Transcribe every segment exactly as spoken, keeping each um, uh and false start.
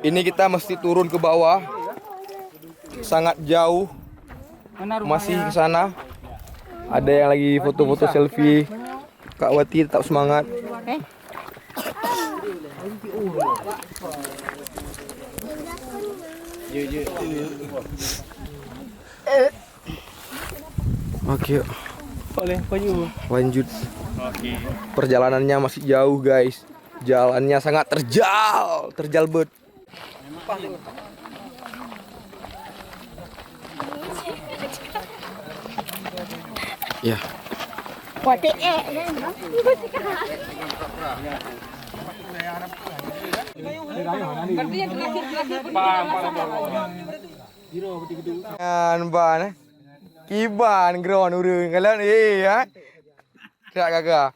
Ini kita mesti turun ke bawah. Sangat jauh. Masih ke sana. Ada yang lagi foto-foto selfie. Kak Wati tetap semangat. Oke. Boleh, lanjut. Oke. Perjalanannya masih jauh, guys. Jalannya sangat terjal, terjal bet. Ya. Kan ban, eh. Kiban ground ureueng kalon, eh, ha? Tak gaga.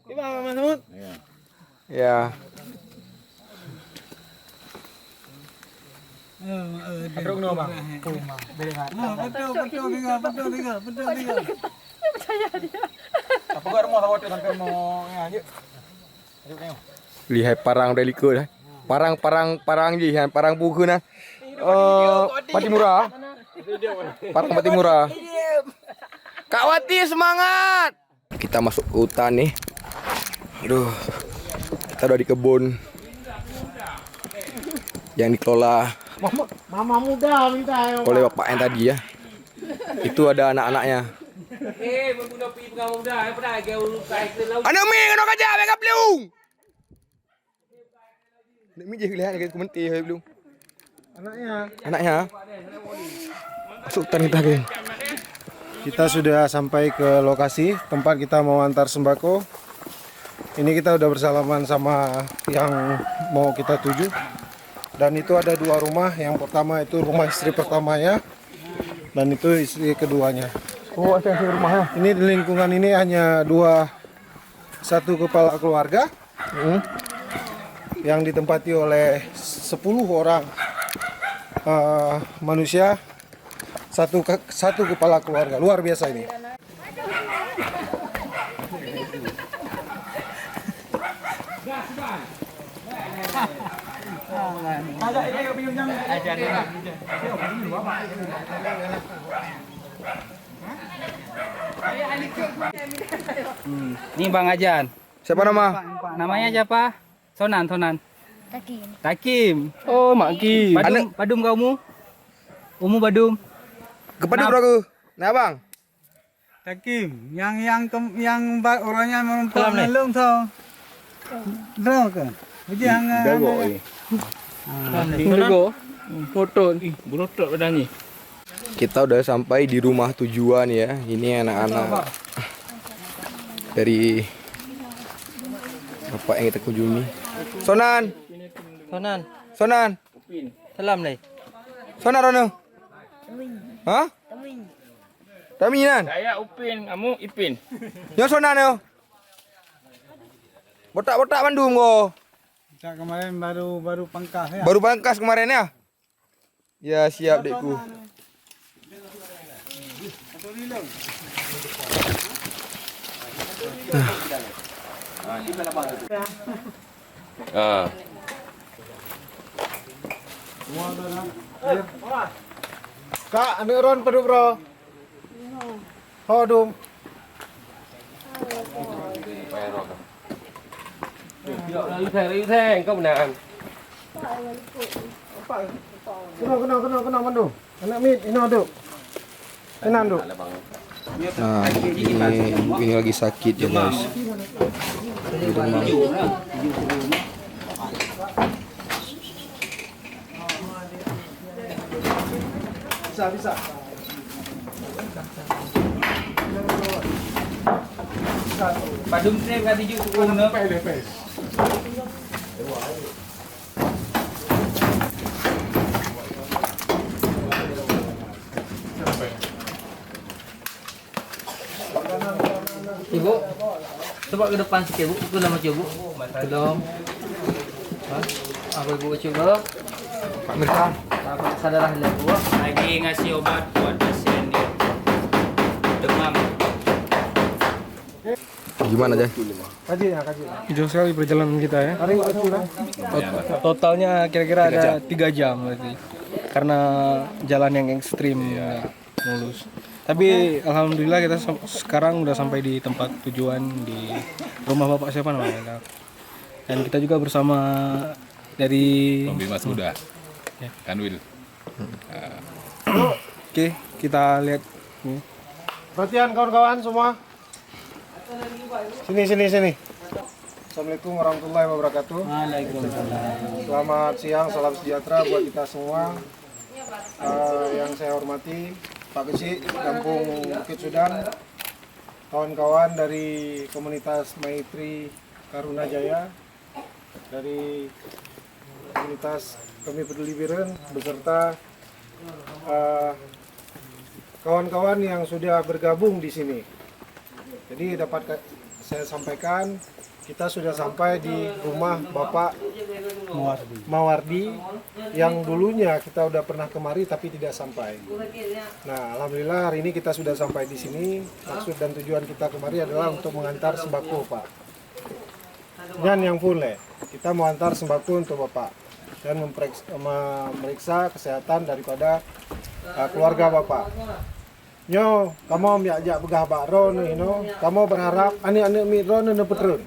Kiban, Mas Mahmud? Ya. Betul, betul, tiga, betul, tiga, betul, tiga, betul, tiga. Apa gua rumah tahu sampai mau, ya, yuk. Lihai parang dari likot, eh. Parang, parang, parang jih, eh, parang bukeue nah. Eh, Patimura. Parang Patimura. Kak Wati, semangat! Kita masuk ke hutan nih. Aduh. Kita udah di kebun yang dikelola Mama, mama muda minta ya, oleh Pak. Bapak yang tadi ya. Itu ada anak-anaknya. Eh, membunuh pi pengawa muda, eh, pernah lagi urus air ke laut. Anak mi kena kaja, bengap liu. Anak mi je lihat ke komentar hai belum. Anaknya. Anaknya. Masuk hutan kita ke. Kita sudah sampai ke lokasi tempat kita mau antar sembako. Ini kita udah bersalaman sama yang mau kita tuju. Dan itu ada dua rumah. Yang pertama itu rumah istri pertamanya. Dan itu istri keduanya. Oh, ada di rumahnya. Ini di lingkungan ini hanya dua, satu kepala keluarga, hmm, yang ditempati oleh sepuluh orang, eh, manusia, satu ke-, satu kepala keluarga. Luar biasa ini. Hmm. Ni Bang Ajan. Siapa nama? Namanya siapa? Sonan, Sonan. Takim. Takim. Oh, Mak Kim. Padum, padum kau umu? Umu padum? Kepada berapa? Nah, Bang. Takim, yang, yang kem-, yang ba-, orangnya merumpok. Salam ni. Nalung so. Droe ke? Uji hang, hang, eh. Ah. Menegur. Motor. Ih, berotot badan ni. Kita udah sampai di rumah tujuan ya. Ini anak-anak dari bapak yang kita kunjungi. Sonan. Sonan. Sonan. Salam leh. Sonan Rono. Ha? Tami nan. Saya Upin, kamu Ipin. Nyoe Sonan nyoe. Botak-botak mandum ko. Botak kemarin baru, baru pangkas ya. Baru pangkas kemarin ya? Ya, siap, Dekku. Ah. Kak, aneuk ron padub ro. Ho dum. Lalu saya, lalu saya, kau benar. Kena, kena, kena, kena mandum. Aneuk miet, inoe duk. Kena duk. Nah, ini ibu ini lagi sakit ya, guys. Di rumah. Bisa, bisa. Padum trep ka tuju pukul enam. Ibu, coba ke depan sikit, Bu. Ke dalam aja, Bu. Belum. Ha? Apa Ibu baca, Bu? Pak Mirsa. Apa sadarlah, Bu? Lagi ngasih obat buat pasien dia. Demam. Gimana, Jai? Kaji ya, kaji. Jauh sekali perjalanan kita ya. Hari itu lah. Tot- Totalnya kira-kira ada tiga jam berarti. Karena jalan yang ekstrim, nggak mulus. Tapi alhamdulillah kita sam- sekarang udah sampai di tempat tujuan, di rumah bapak siapa namanya? Dan kita juga bersama dari Kombi Mas Muda. Ya. Kanwil. Oke, kita lihat nih. Perhatian kawan-kawan semua. Sini, sini, sini. Assalamualaikum warahmatullahi wabarakatuh. Waalaikumsalam. Selamat siang, salam sejahtera buat kita semua. Eh, yang saya hormati Pak Kecik Kampung Bukit Sudan, kawan-kawan dari komunitas Maitri Karuna Jaya, dari komunitas Kami Peduli Biren, beserta eh, kawan-kawan yang sudah bergabung di sini. Jadi dapat ka- saya sampaikan, kita sudah sampai di rumah Bapak Mawardi, yang dulunya kita udah pernah kemari tapi tidak sampai. Nah, alhamdulillah hari ini kita sudah sampai di sini. Maksud dan tujuan kita kemari adalah untuk mengantar sembako, Pak. Nyan nyang phôn lé. Kita mau antar sembako untuk Bapak dan memperiksa, memeriksa kesehatan daripada uh, keluarga Bapak. Nyoe kamoe miak jak peugah bak droeneuh inoe, kamoe berharap aneuk-aneuk miet droeneuh neupeutreun.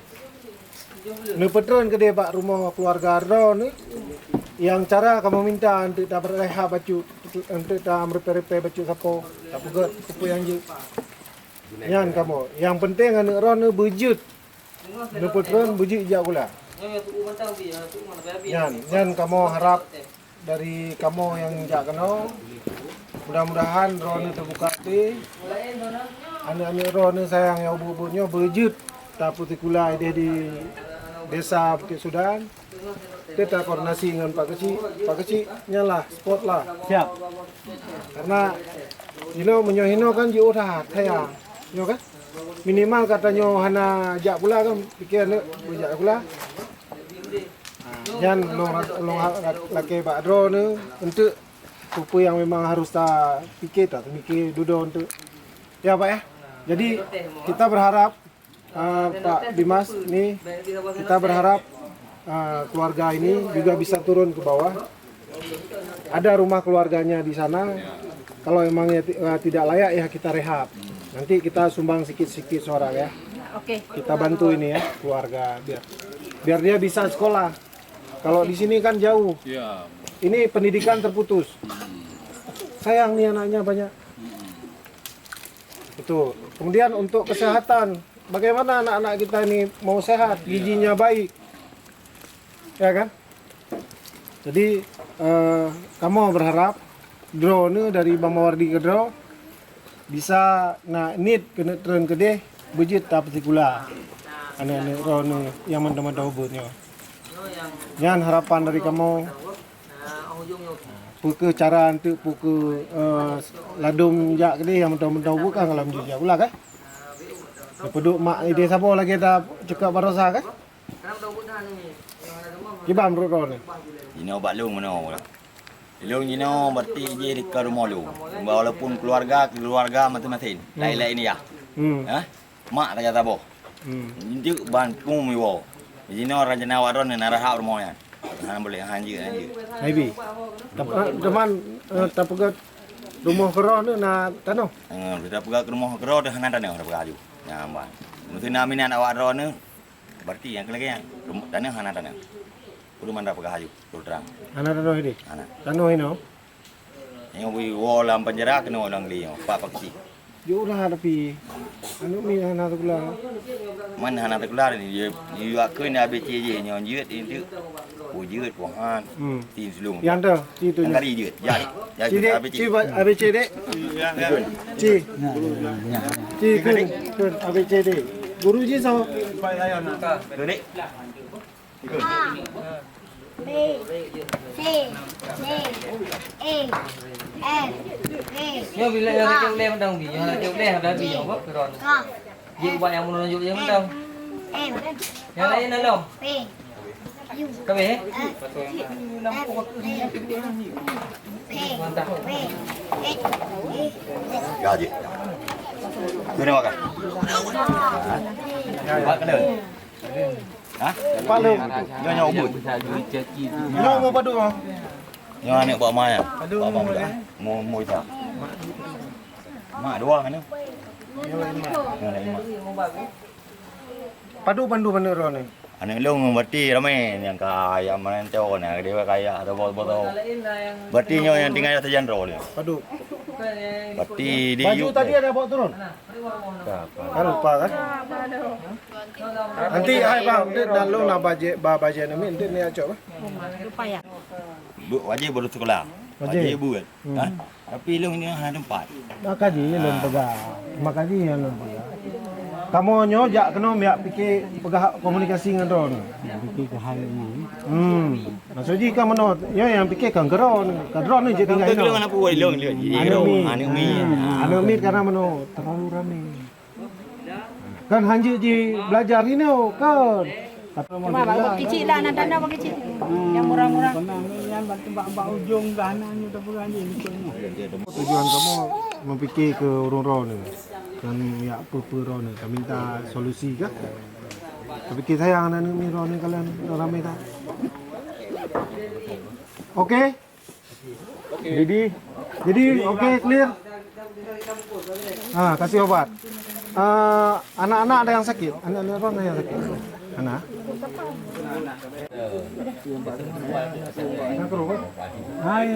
Neupeutreun keudeh bak rumoh keluarga droeneuh nyang cara kamoe minta untuk tabeurehab bacut, untuk tameuripée-ripée bacut sapo, tapeugét peue-peue nyang jeuet. Nyan kamoe. Nyang penting aneuk droeneuh beujeuet. Neupeutreun beujeuet jak sikula. Nyan, nyan kamoe harap dari kamoe nyang jak keunoe. Mudah-mudahan droeneuh teubuka até. Aneuk-aneuk droeneuh sayang nyang ubit-ubit nyoe beujeuet tapeusikula idéh di Desa Bukit Sudan. Kita koordinasi ngon Pak Kecik. Pak Kecik, nyan lah, spot lah. Siap. Karena inoe meunyoe inoe kan jiôh that, sayang. Nyoe kan? Minimal gata nyoe hana jak sikula kan, pike aneuk beujak sikula. Ha, nyan lôn, lôn lakée bak droeneuh untuk peue-peue nyang memang harus tapike, tapike dudoe untuk. Ya, Pak, ya. Jadi, kita berharap Ah, Pak Bimas, nih kita berharap ah, keluarga ini juga bisa turun ke bawah. Ada rumah keluarganya di sana. Kalau emangnya ti- ah, tidak layak ya kita rehab. Nanti kita sumbang sikit-sikit suara ya. Oke. Kita bantu ini ya keluarga biar biar dia bisa sekolah. Kalau di sini kan jauh. Ya. Ini pendidikan terputus. Sayang nih anaknya banyak. Betul. Kemudian untuk kesehatan, bagaimana anak-anak kita ini mau sehat, gizinya baik, ya kan? Jadi eh, kamoe berharap droeneuh dari Bang Mawardi keudroe bisa na niet keuneuk treun keudeh beujeuet tapeusikula aneuk-aneuk droeneuh nyang mantong-mantong ubit nyoe. Nyan harapan dari kamoe. Peu kheueh cara eunteuk peu kheueh eh, ladom jak keudeh nyang mantong-mantong ubit kan lam jih jak sikula kan? Neupeuduek mak idéh saboh lagée ta ceukeub baroesa kan? Kiban meunurot droeneuh? Jinoe bak lôn meunoe. Lôn jinoe berarti jih di ka rumoh lôn. Walaupun keluarga, keluarga masing-masing. Lain-lain ya. Hmm. Ha? Mak saja saboh. Hmm. Intu ban pung miwoe. Jinoe rencana awak droeneuh na rehab rumoh nyan. Hana boleh, hana jeuet, hana jeuet. Maybe. Tap- eh, teman eh, tapeugah rumoh keudroe na tanoh. Eh, tapeugah rumoh keudroe hana tanoh, tapeugah aju. Nyan ban. Meusti na minat awak droeneuh. Berarti nyang keu lagée nyan, rumoh tanoh hana tanoh. Ulôn mantong peugah aju, terus terang. Hana tanoh idéh? Hana. Tanoh inoe? Nyang bri woe lam penjara keunoe lam geli nyoe, Pak Paksi. Jeuet ulah tapi aneuk miet hana sikula. Man hana sikula ni, dia dia akui ni A B C je nyoe jeuet itu. Oh jeuet Tuhan. Hmm. Tin selung. Yang tu, itu. Yang tadi jeuet. Ya. Ya, Ci dek, A B C. Ci ba- A B C dek. Ikut. Ci. Ci kun, kun A B C D. Guru ji so. Dek. A, B, C, D, E, F, G. Nyoe bila nyang kecek ulèe mantong bi, nyang kecek ulèe habéh bi nyoe, apa? Keron. Ka. Ji ubat nyang meununjuk je mantong. M. Nyang laén na lom. P. U. Ka habéh, eh? F, G, H, I, J. Mantap. Gaji. Kena makan. Pak kena. Ha? Pak lu. Nyoe, nyoe ubit. Nyoe mau padu, ah. Nyoe aneuk bak ma nyan. Padu bak ma umur, eh? Mu, mu Isa. Mak dua kan? Nyoe lima. Padu bandum aneuk droeneuh? Aneuk lôn berarti ramé nyang ka yak meurantau na, dia ka yak atau bos-bos. Berarti nyoe nyang tinggai sajan droe dia. Padu. Berarti di baju tadi ada bawa turun? Ka lupa kan? Nanti hai bang, nanti nak lôn nak bajet, ba bajet ni, nanti ni acok, eh. Lupa ya. Bu, wajib baru sekolah. Wajib. Wajib buat. Hmm. Ha? Tapi lôn ni hana tempat. Maka ji lôn peugah. Maka ji lôn peugah. Kamoe nyoe jak keunoe miak pike peugah komunikasi ngon droeneuh. Pike keuhai nyan. Hmm. Maksud jih kan meunoe, nyoe nyang pike kan keu droeneuh. Ka droeneuh je tinggai inoe. Aneuk miet. Aneuk miet. Aneuk miet karena meunoe terlalu ramé. Kan hanjeuet jih belajar inoe kan. Cuma bak kicik lah, anak tanda bak kicik. Yang murah-murah. Pernah ni yang bak, bak, bak ujong dah anak nyoe dah peugah je ikut nyoe. Tujuan kamoe memikir ke ureueng droeneuh. Kan ya apa-apa droeneuh, ka minta solusi kan. Tapi kita sayang anak ni droeneuh kalian ramai tak? Oke? Jadi, jadi oke, clear. Ha, kasih obat. Eh, anak-anak ada yang sakit? Anak-anak orang ada yang sakit? Anak? Hai,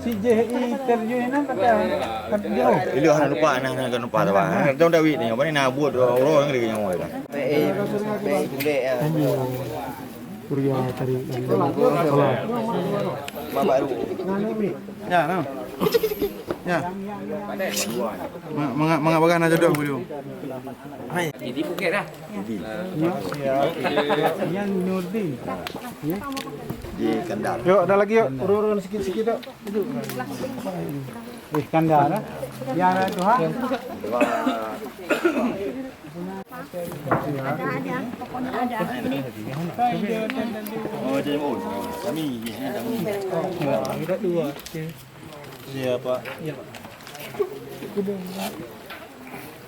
si J I terjun nang kata, kata dia. Ilok hana lupa, hana, hana lupa tu, Bang. Hana tahu dah wit ni. Apa ni nak buat dua orang lagi nyawa dah. Eh, eh, boleh, ya. Kuria tadi. Mak baru. Ya, nah. Ya. Ma-, manga-, manga bagah na jodoh beliau. Hai. Jadi Phuket dah. Jadi. Ya. Yang Nurdin. Ya. Di Kandar. Yuk, ada lagi yuk. Urun-urun sikit-sikit yuk. Iskandar, eh? Yang ada Tuhan. Ada, ada. Pokoknya ada. Ini. Oh, dia, oh, kami, ya, kami. Kita dua. Siapa? Ya.